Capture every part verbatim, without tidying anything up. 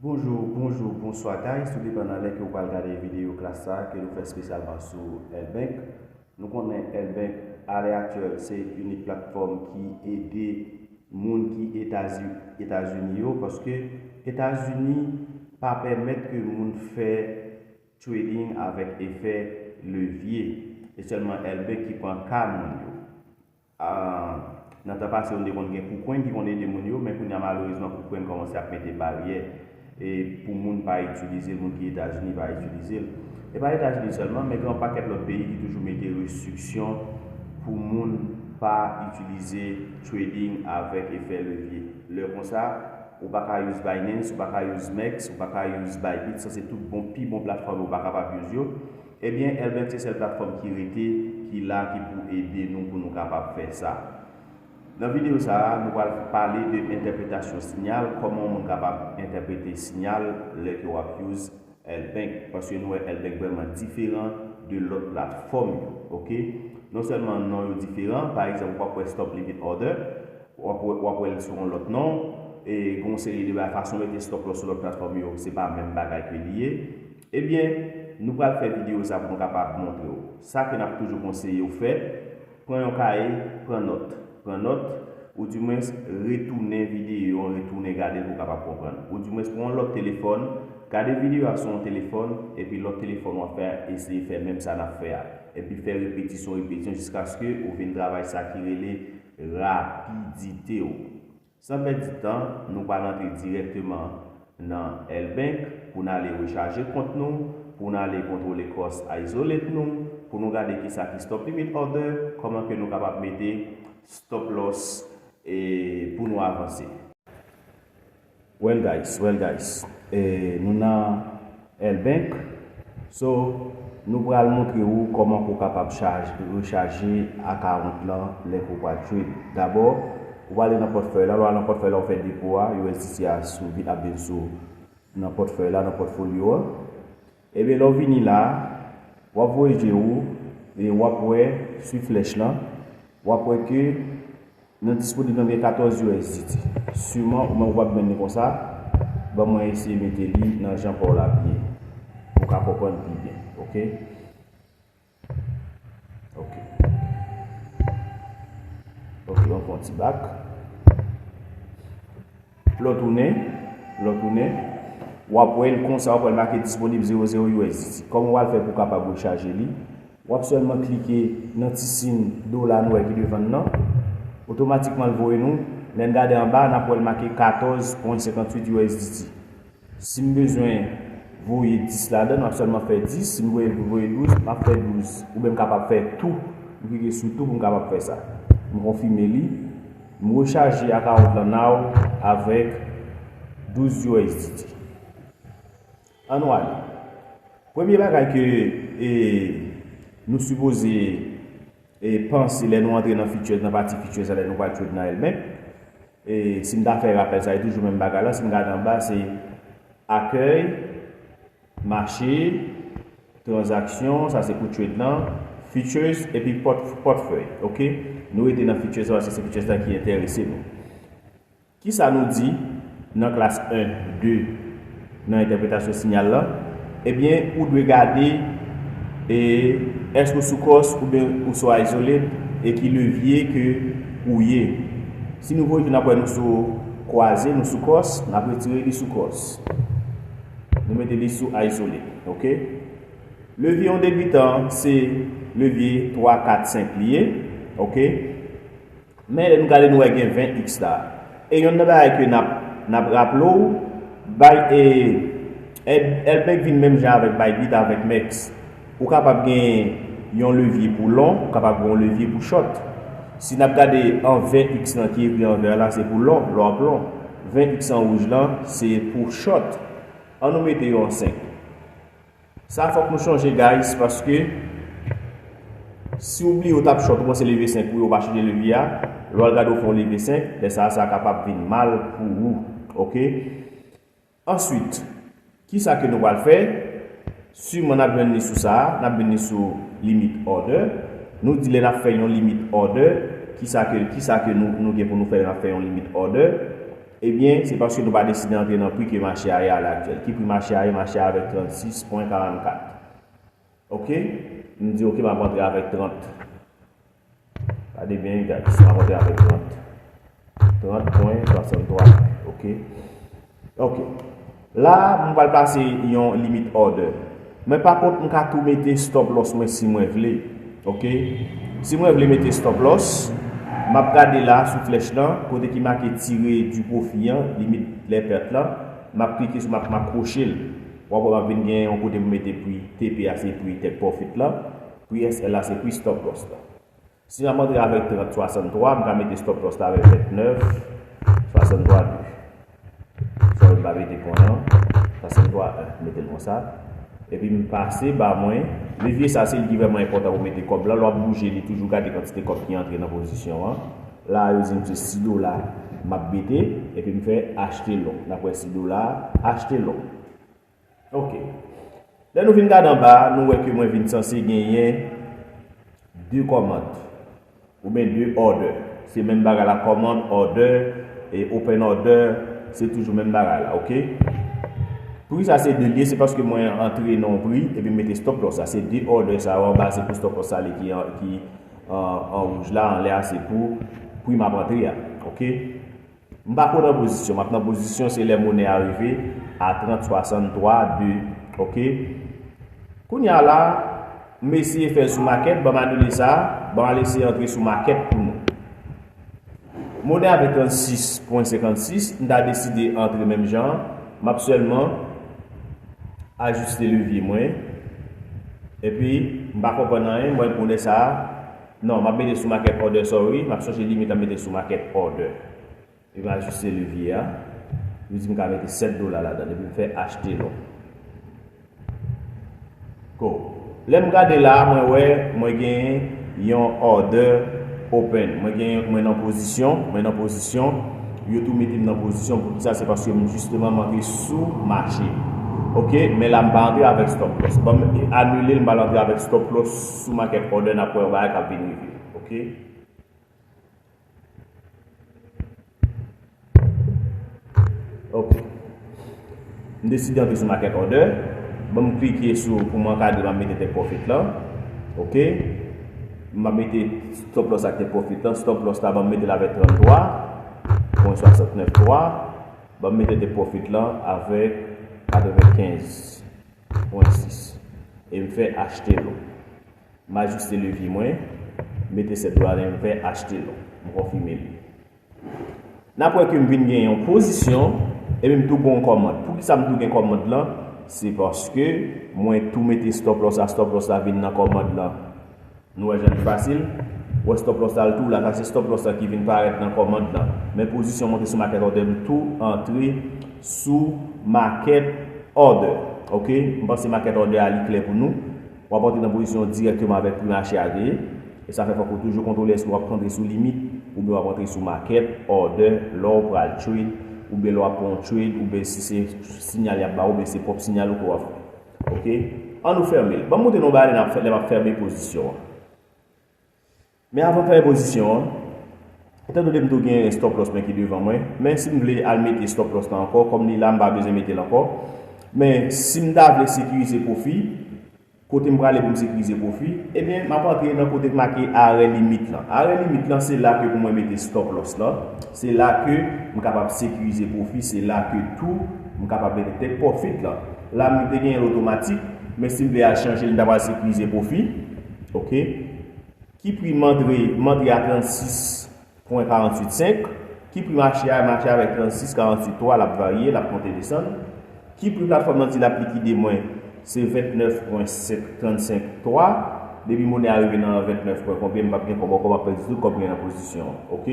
Bonjou, bonjou, bonswa guys, tou depann nan lè ke w pral gade videyo klas sa a ke nou fè espesyalman sou L-Bank. Nou konnen L-Bank alè aktyèl se inik platfòm ki ede moun ki Etazi- Etazini yo, paske Etazini pa pèmèt ke moun fè trading avèk efè levye. E sèlman L-Bank ki pran ka moun yo. Ah, nan tan pase yo, nou te konn gen KuCoin ki konn ede moun yo, men kounye a malerezman KuCoin kòmanse ap mete baryè e pou moun pa itilize l, moun ki Etazini pa itilize l. E pa Etazini sèlman, men gen yon pakèt lòt peyi ki toujou mete restriksyon pou moun pa itilize trading avèk efè levye. Lè konsa, ou pa ka use Binance, ou pa ka use MEXC, ou pa ka use Bybit, sa se tout bon, pi bon platfòm ou pa kapab use yo. Ebyen, L-Bank se sèl platfòm ki rete, ki la, ki pou ede nou pou nou kapab fè sa. Nan videyo sa a, nou pral pale de entèpretasyon siyal, kòman yon moun kapab entèprete siyal lè ke w ap use L-Bank, paske nou wè L-Bank vrèman diferan de lòt platfòm yo, oke? Non sèlman non yo diferan, pa egzanp, w ap wè stop limit order, w ap wè, w ap wè l sou yon lòt non, e gen yon seri de bagay, fason mete stop loss sou lòt platfòm yo, se pa menm bagay ke li ye. Ebyen, nou pral fè videyo sa pou nou kapab montre w. Sa ke n ap toujou konseye w fè, pran yon kaye, pran nòt. Pran nòt, oudimwens retounen videyo an, retounen gade l pou w kapab konprann. Oudimwens pran yon lòt telefòn, gade videyo a sou yon telefòn, epi lòt telefòn w ap fè a, eseye fè menm sa n ap fè a. Epi fè repetisyon, repetisyon jiskaske ou vin travay sa ki rele rapidite w. San pèdi tan, nou pral antre dirèkteman nan L-Bank pou n ale rechaje kont nou, pou n ale kontwole cost isolate nou, pou nou gade kisa ki stop limit order, kòman ke nou kapab mete stop loss e pou nou avanse. Well guys, well guys, e nou nan L-Bank. So, nou pral montre ou kòman pou w kapab chaje, rechaje account lan lè ke w pral trade. Dabò, ou prale nan pòtfèy la, lè w al nan pòtfèy la, ou fè depo a, U S D T a sou, ap vin sou, nan pòtfèy la, nan pòtfolyo a. Ebyen, lè w vini la, w ap voye je ou, e w ap wè, swiv flèch lan, w ap wè ke nan disponib nan gen katòz U S D T. Siman, ou menm ou p ap jwenn li konsa. Ban mwen eseye mete li nan jan pa w la byen. Pou w ka konprann pi byen. Oke? Oke. Oke, mwen pran ti bak. Lè w tounen, lè w tounen, w ap wè l konsa, w ap wè l make disponib zewo zewo U S D T. Kòman w al fè pou w kapab rechaje li? W ap sèlman klike nan ti siy dola nou wè ki devan l nan. Otomatikman, l voye nou. Lè n gade anba, n ap wè l make katòz pwen senkantuit U S D T. Si m bezwen voye dis ladan, m ap sèlman fè dis. Si m voye, voye douz, m ap fè douz. Oubyen m kapab fè tou. M klike sou tou pou m kapab fè sa. M konfime li. M rechaje account lan now avèk douz U S D T. Ann nou ale. Premye bagay ke, e, nou sipoze, e, panse lè nou antre nan futures, nan pati futures la, lè nou pral trade nan L-Bank, e, si m ta fè rapèl sa, e toujou menm bagay la, si m gade anba, se akèy, mache, tranzaksyon, sa se pou trade lan, futures, epi pòt-, pòtfèy, oke? Nou rete nan futures la, paske se futures la ki enterese nou. Kisa nou di nan klas en, de, nan entèpretasyon siyal lan? Ebyen, ou dwe gade, e, èske ou sou cost oubyen ou sou isolate, e ki levye ke ou ye. Si nou voye, n ap wè nou sou kwaze, nou sou cost, n ap retire li sou cost. Nou mete li sou isolate, oke? Levye yon debitan, se levye twa, kat, senk li ye, oke? Men lè nou gade, nou wè gen ven X la. E yonn nan bagay ke n ap, n ap raple w, bay, e, L-, L-Bank vin menm jan avèk Bybit, avèk MEXC. Ou kapab gen yon levye pou long, ou kapab gen yon levye pou short. Si n ap gade an ven X lan ki ekri an vè la, se pou long, lè w ap long. Ven X an wouj lan, se pou short. Ann nou mete yo an senk. Sa fòk nou chonje, guys, paske si w bliye w t ap short, ou panse leve senk pou yo, ou pa chanje levye a, lè w al gade w fè w leve senk, lè sa a, sa kapab vin mal pou ou, oke? Answit, kisa ke nou pral fè? Siman n ap jwenn li sou sa a, n ap jwenn li sou limit order. Nou di lè n ap fè yon limit order, kisa ke, kisa ke nou, nou gen pou nou fè lè n ap fè yon limit order? Ebyen, se paske nou pa deside antre nan pri ke mache a ye a lè aktyèl. Ki pri mache a ye? Mache a avèk trannsis pwen karannkat. Oke? M di, oke, m ap antre avèk trant. Gade byen, guys, m ap antre avèk trant. Trant pwen swasanntwa. Oke? Oke. La, m pral plase yon limit order. Men pa kont, m ka tou mete stop loss mwen si mwen vle. Oke? Si mwen vle mete stop loss, m ap gade la sou flèch lan, kote ki make tire du profit an, limit lè pèt lan. M ap klike sou, m ap, m ap kwoche l. W ap wè m ap vin gen yon kote pou mete pri T P a, se pri take profit lan. Pri S L la, se pri stop loss lan. Si m ap antre avèk trant swasanntwa, m ka mete stop loss la avèk vennèf swasanntwa de. Sorry, m pa mete pwen an. Swasanntwa en, mete l konsa. Epi m pase ba mwen. Levye sa, se li ki vrèman enpòtan pou mete kòb la. Lè w ap bouje, li toujou gade kantite kòb ki antre nan pozisyon an. La, yo di m se sis dola m ap mete. Epi m fè achte long. N ap wè sis dola, achte long. Oke. Lè nou vin gade anba, nou wè ke mwen vin sanse genyen de kòmand. Oubyen de order. Se menm bagay la, kòmand, order, e open order, se toujou menm bagay la, oke? Pri sa se de l ye, se paske mwen antre nan yon pri, epi m mete stop loss la. Se de order sa yo anba, se pou stop loss sa li ki an, ki an, an wouj la, anlè a se pou pri m ap antre a, oke? M pako nan pozisyon. M ap nan pozisyon, se lè monè a rive a trant swasanntwa de. Oke? Kounye a la, m eseye fè l sou makèt, ban m anile sa, ban m al eseye antre sou makèt pou nou. Monè avèk trannsis pwen senkannsis, m ta deside antre menm jan an, m ap sèlman ajiste levye mwen. Epi, m pa konprann anyen, mwen konnen sa. Non, m ap mete sou makèt order, sorry, m ap chanje limit la, m mete sou makèt order. Epi m ajiste levye a. Yo di m ka mete sèt dola ladan l, epi m fè achte long. Go. Lè m gade la, mwen wè, mwen gen yon order open. Mwen gen, mwen nan pozisyon, mwen nan pozisyon. Yo tou mete m nan pozisyon. Poukisa? Se paske m jisteman m antre sou mache. Oke, men la m pa antre avèk stop loss. Ban m anile l, m pa antre avèk stop loss sou market order, n ap wè yon bagay k ap vin rive. Oke? Ok. M deside antre sou market order. Ban m klike sou pou m ankadre, m ap mete take profit lan. Ok. M ap mete stop loss ak take profit lan. Stop loss la, ban m mete l avèk tranntwa pwen swasannnèf twa. Ban m mete take profit lan avèk katrevenkenz pwen sis. E m fè achte long. M ajiste levye mwen, mete sèt dola, m fè achte long. M konfime li. N ap wè ke m vin gen yon pozisyon, epi m tou gen yon kòmand. Poukisa m tou gen kòmand lan? Se paske mwen tou mete stop loss la, stop loss la vin nan kòmand lan. Nou wè jan li fasil? Wè stop loss la, l tou la, sa se stop loss la ki vin parèt nan kòmand lan. Men pozisyon monte sou market order, m tou antre sou market order. Ok? M panse market order a li klè pou nou. W ap antre nan pozisyon dirèkteman avèk pri mache a te ye. E sa fè fòk ou toujou kontwole èske w ap antre sou limit oubyen w ap antre sou market order lè w pral trade oubyen lè w ap pran yon trade oubyen si se siyal y ap ba w oubyen se pwòp siyal ou ke w ap fè. Ok? An nou fèmen l. Ban m montre nou yon bagay lè m ap fè, lè m ap fèmen pozisyon an. Men avan m fèmen pozisyon an, etan done m tou gen stop loss mwen ki devan mwen, men si m vle al mete stop loss lan ankò, kòm li la, m pa bezwen mete l ankò. Men si m ta vle sekirize pwofi, kote m prale pou m sekirize pwofi, ebyen, m ap antre nan kote k make arè limit lan. Arè limit lan, se la ke pou mwen mete stop loss lan, se la ke m kapab sekirize pwofi, se la ke tou m kapab mete take profit lan. La, m te genyen l otomatik, men si m vle al chanje l, m ta pral sekirize pwofi. Ok? Ki pri m antre? M antre a trannsis pwen karannwit senk. Ki pri mache a? Mache a avèk trannsis karannwit twa, l ap varye, l ap monte desann. Ki pri platfòm nan di l ap likide mwen? Se vennèf pwen trannsenk twa. Depi monè a rive nan vennèf pwen konbyen, m p ap gen kòb ankò, m ap pèdi tout kòb mwen nan pozisyon an. Ok?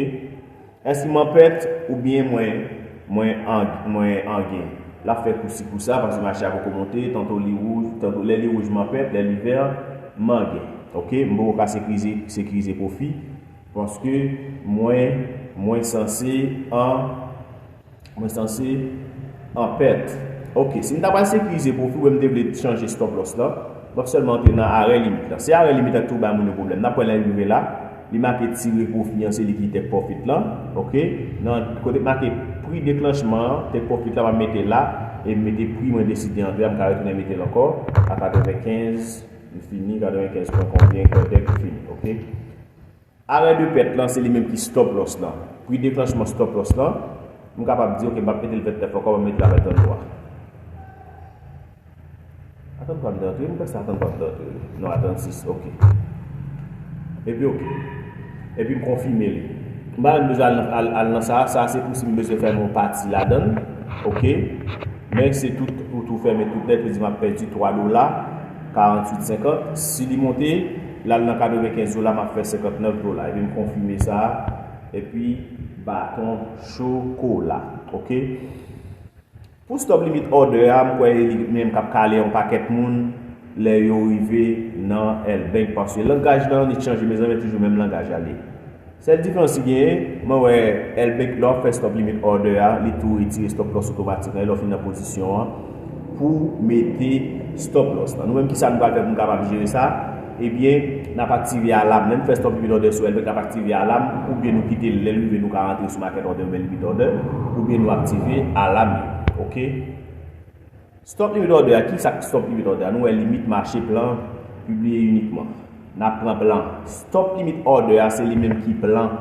Èske m an pèt oubyen mwen, mwen an, mwen an gen? L ap fè kousi kousa paske mache a poko monte, tanto li wouj, tanto lè li wouj m an pèt, lè li vè m an gen. Ok, m poko ka sekirize, sekirize pwofi paske mwen, mwen sanse an, mwen sanse an pèt. Ok, si m ta pral sekirize pwofi, ou wè m te vle chanje stop loss lan, m ap sèlman antre nan arè limit lan. Se arè limit lan ki toujou bay moun yo pwoblèm. N ap wè lè l rive la, li make tire pwofi an, se li ki take profit lan. Ok, nan kote k make Pri deklanchman an, take profit la, m ap mete la, e m mete pri mwen deside antre a, m ka retounen mete l ankò, a katrevenkenz, m fini, katrevenkenz pwen konbyen, kòdèk, m fini, oke? Arè de pèt lan, se li menm ki stop loss lan. Pri deklanchman stop loss lan, m kapab di, oke, m p ap mete l vennèf ankò, m ap mete l avè tranntwa. Atann pa m te antre, m panse atann pa m te antre. Non, a trannsis, oke. Epi oke. Epi m konfime li. M pa menm bezwen al, al, al nan sa, sa se pou si m bezwen fèmen yon pati ladan l, oke? Men se tout, pou tou fèmen tout nèt, vle di m ap pèdi twa dola, karanntuit senkant. Si li monte, l al nan katrevenkenz dola, m ap fè senkantnèf dola. Epi m konfime sa, epi baton chokola, oke? Pou stop limit order a, m kwè e li menm k ap kale yon pakèt moun lè yo rive nan L Bank, paske langaj lan li chanje, mezanmi, toujou menm langaj la li. Sèl diferans ki genyen, mwen wè L Bank lè w ap fè stop limit order a, li tou retire stop loss otomatikman, e lè w fin nan pozisyon an, pou mete stop loss lan. Nou menm, kisa nou pral fè pou nou kapab jere sa? Ebyen, n ap aktive alam. Lè n fè stop limit order sou L Bank, n ap aktive alam, oubyen nou kite l, lè l rive, nou ka rantre sou market order oubyen limit order, oubyen nou aktive alam yo, oke? Stop limit order a, ki sa k stop limit order a? Nou wè limit mache plan pibliye inikman. N ap pran plan. Stop limit order a, se li menm ki plan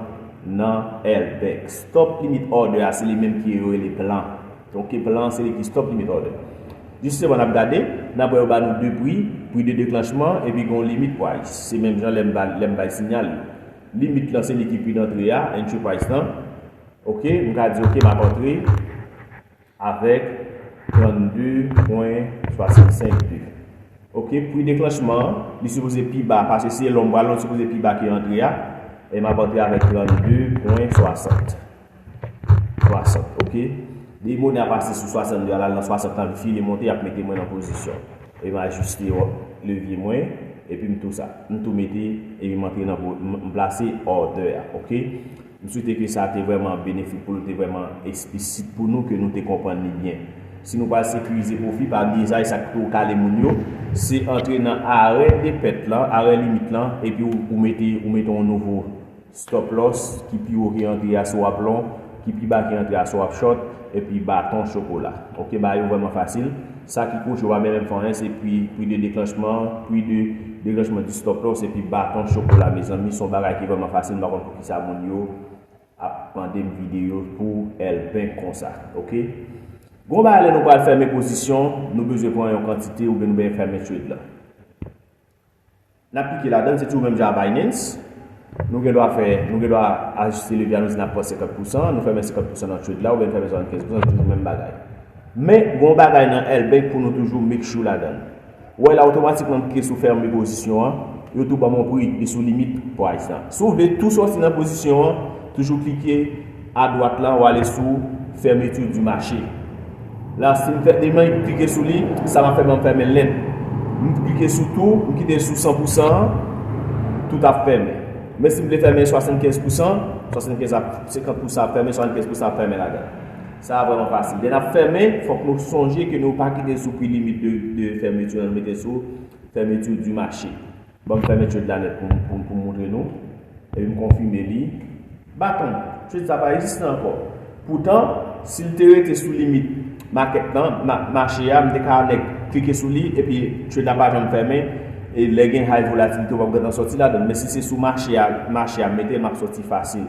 nan L Bank. Stop limit order a, se li menm ki yo rele plan. Donk, plan an se li ki stop limit order. Jisteman, n ap gade, n ap wè yo ba nou de pri, pri de deklanchman, epi gen yon limit price. Se menm jan lè m ba, lè m bay sinyal yo. Limit lan se li ki pri dantre a, entry price lan. Oke, m ka di, oke, m ap antre avèk trannde pwen swasannsenk de. Oke, pri deklanchman an, li sipoze pi ba, paske se lè m pral, li sipoze pi ba ke antre a, e m ap antre avèk trannde pwen swasant. Swasant, oke? Depi monè a pase sou swasannde a, l al nan swasant lan, li file monte, y ap mete mwen nan pozisyon. E m ajiste levye mwen, epi m tou sa. M tou mete, epi m antre nan po-, m, m plase order a, oke? M swete ke sa te vrèman benefik pou nou, te vrèman eksplisit pou nou, ke nou te konprann li byen. Si nou pral sekirize pwofi, pa bliye sa, e sa k tou kale moun yo, se antre nan arè de pèt lan, arè limit lan, epi ou, ou mete, ou mete yon nouvo stop loss ki pi wo ke antre a si w ap long, ki pi ba ke antre a si w ap short, epi baton chokola. Oke, bagay yo vrèman fasil. Sa ki kouche, w pa menm fè anyen, se pri, pri de deklanchman, pri de deklanchman di stop loss, epi baton chokola, mezanmi, se yon bagay ki vrèman fasil, m pa konn poukisa moun yo ap mande m videyo pou L Bank konsa, oke? Gon bagay lè nou pral fèmen pozisyon, nou bezwen pran yon kantite oubyen nou bezwen fèmen trade la. N ap klike ladan, se toujou menm jan a Binance. Nou gen dwa fè, nou gen dwa ajiste levye a, nou di n ap pran senkant pousan, nou fèmen senkant pousan nan trade la, oubyen n fèmen swasannkenz pousan, se toujou menm bagay. Men, gon bagay nan L Bank pou nou toujou make sure ladan. Ou wè la, otomatikman, m klike sou fèmen pozisyon an, yo tou ban m yon pri, li sou limit price lan. Si w vle tou sòti nan pozisyon an, toujou klike adwat la, w ale sou fermeture du marché. La, si m fè demen, klike sou li, sa m ap fè, m ap fèmen lent. M klike sou tou, m kite l sou san pousan an, tout ap fèmen. Men si m vle fèmen swasannkenz pousan, swasannkenz ap, senkant pousan ap fèmen, swasannkenz pousan ap fèmen ladan. Sa a vrèman fasil. Lè n ap fèmen, fòk nou sonje ke nou pa kite l sou pri limit de, de fermeture, nou mete l sou fermeture du marché. Ban m fèmen trade la nèt pou, pou, pou m montre nou. Epi m konfime li. Baton, trade sa pa egziste ankò. Poutan, si l te rete sou limit market lan, ma-, mache a, m te ka nèk klike sou li, epi trade la pa janm fèmen. E lè gen high volatility, w ap gentan sòti ladan l. Men si se sou mache a, mache a mete, m ap sòti fasil.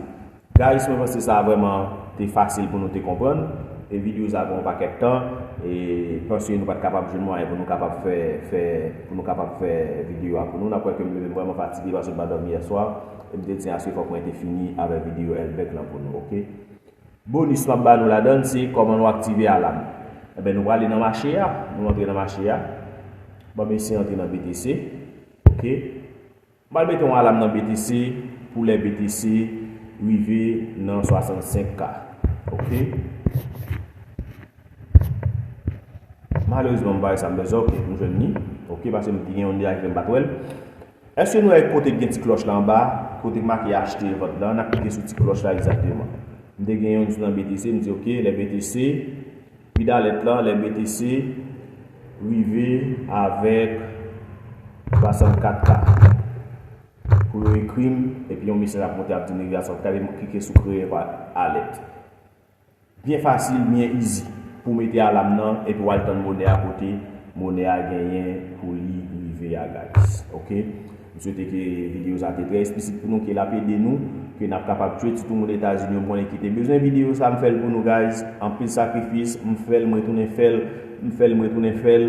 Guys, mwen panse sa vrèman te fasil pou nou te konprann. E videyo sa pran yon pakèt tan. E paske nou pa t kapab jwenn mwayen pou nou kapab fè, fè, pou nou kapab fè videyo a pou nou. N ap wè ke m leve m vrèman fatige paske m pa dòmi yè swa. E m te di aswè fòk mwen te fini avèk videyo L Bank lan pou nou, oke? Bonis m ap ba nou ladan l, se kòman nou aktive alam. Enben, nou prale nan mache a. Nou antre nan mache a. Ban m eseye antre nan B T C. Oke? M pral mete yon alam nan B T C pou lè B T C rive nan swasannsenk K. Oke? Malerezman, m pa wè sa m bezwen. Oke, m jwenn li. Oke, paske m te gen youn deja ki fè m pa t wè l. Èske nou wè kote k gen ti klòch la anba, kote k make achte e vant la, n ap klike sou ti klòch la egzakteman. M te gen youn sou nan B T C, m di, oke, lè B T C, pi dalèt la, lè B T C rive avèk swasannkat K. Pou yo ekri m, epi yon mesaj ap monte ap di m rive a swasannkat K, epi m klike sou kreye pa alèt. Byen fasil, byen easy pou mete alam nan epi w al tann monè a kote monè a genyen pou li rive a, guys. Ok? M swete ke videyo sa te trè esplisit pou nou, ke l ap ede nou, ke n ap kapab tchwe ti toumoun Etazini yo. M konnen ki te bezwen videyo sa, m fè l pou nou, guys. Anpil sakrifis, m fè l, m retounen fè l, m fè l, m retounen fè l.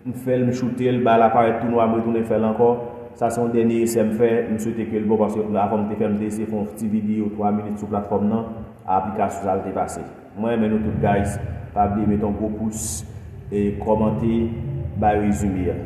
M fè l, m choute l, bay la parèt tou nwa, m retounen fè l ankò. Sa se yon dènye esè m fè, m swete ke l bon, paske avan m te fè, m te eseye fè yon ti videyo twa minit sou platfòm nan, aplikasyon sa l te pase. Mwen renmen nou tout, guys. Pa bliye mete yon gwo pous e kòmante, bay rezime a.